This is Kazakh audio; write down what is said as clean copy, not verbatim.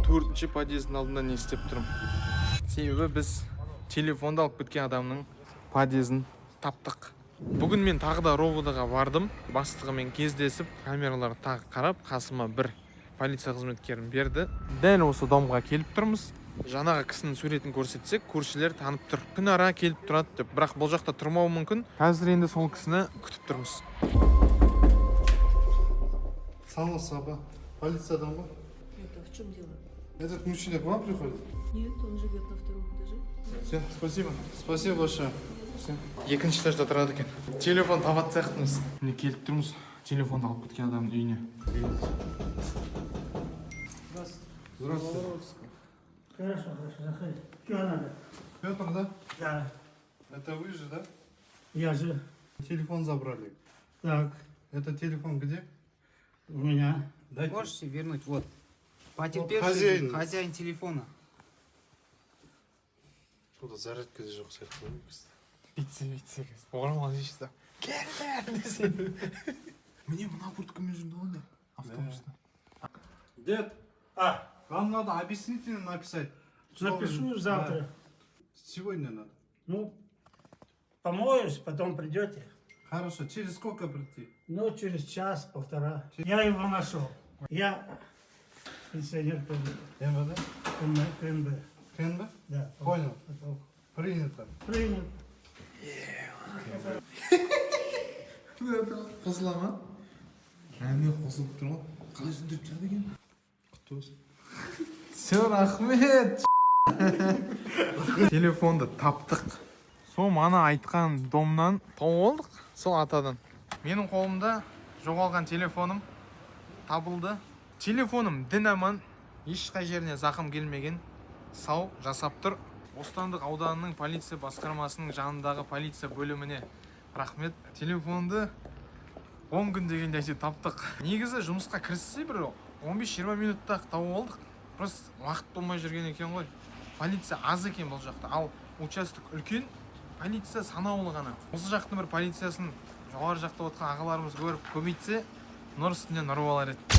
Төртінші подъездің алдында не істеп тұрмын? Себебі біз телефонды алып кеткен адамның подъезін таптық. Бүгін мен тағы да РОВД ға бардым. Бастығымен кездесіп, камераларды тағы қарап, қасыма бір полиция қызметкерін берді. Дәл осы домға келіп тұрмыз. Жаңағы кісінің суретін көрсетсек, көршілер танып тұр, күн ара келіп тұрады деп. Бірақ бұл жақта тұрмауы мүмкін. Қазір енді сол кісіні күтіп тұрмыз. Саламатсыз, апа. Полициядан ғой. Нет, а в чем дело? Этот мужчина к вам приходит? Нет, он живет на втором этаже. Все, спасибо. Спасибо большое. Все. Екінші этажда тұрады екен. Телефон табатын сияқтымыз. Міне, келіп тұрмыз телефонды алып кеткен адамның үйіне. Здравствуйте. Хорошо, хорошо, заходи. Чего надо? Петр, да? Да. Это вы же, да? Я же. Телефон забрали. Так, Это телефон где? У меня. Дайте. Можете вернуть? Вот. Потерпевший, Хозяин. хозяин телефона. Что-то зарядка жоқ сияқты ғой бұл кісіде. Бүйтсе, бүйтсе, орамал шешті, келдер десе. Міне, мына курткамен жүрді ғой не автобуста. Дед, А, вам надо объяснительно написать. Что Напишу завтра. Да. Сегодня надо. Ну, помоюсь, потом придете. Хорошо, через сколько прийти? Ну, через час-полтора. Я его нашел. Я пенсионер КНБ. МВД? КНБ. КНБ? Да. Понял. Потом. Принято. Принят. Қосыла ма? Әне, қосылып тұр ғой. Қалай сөндіріп тастады екен? Құтты болсын. Все, рахмет. Телефонды таптық. Сол мана айтқан домнан тауып алдық, сол атадан. Менің қолымда жоғалған телефоным табылды. Телефоным дін аман, ешқай жеріне зақым келмеген, сау жасап тұр. Бостандық ауданының полиция басқармасының жанындағы полиция бөліміне рахмет. Телефонды 10 күн дегенде әйтеуір таптық. Негізі жұмысқа кіріссе, бір 15-20 минутта ақ тауып алдық. Просто уақыт болмай жүрген екен ғой. Полиция аз екен бұл жақта, ал участок үлкен, полиция санаулы ғана. Осы жақтың бір полициясын жоғары жақта отырған ағаларымыз көріп, көбейтсе, нұр үстіне нұр болар еді.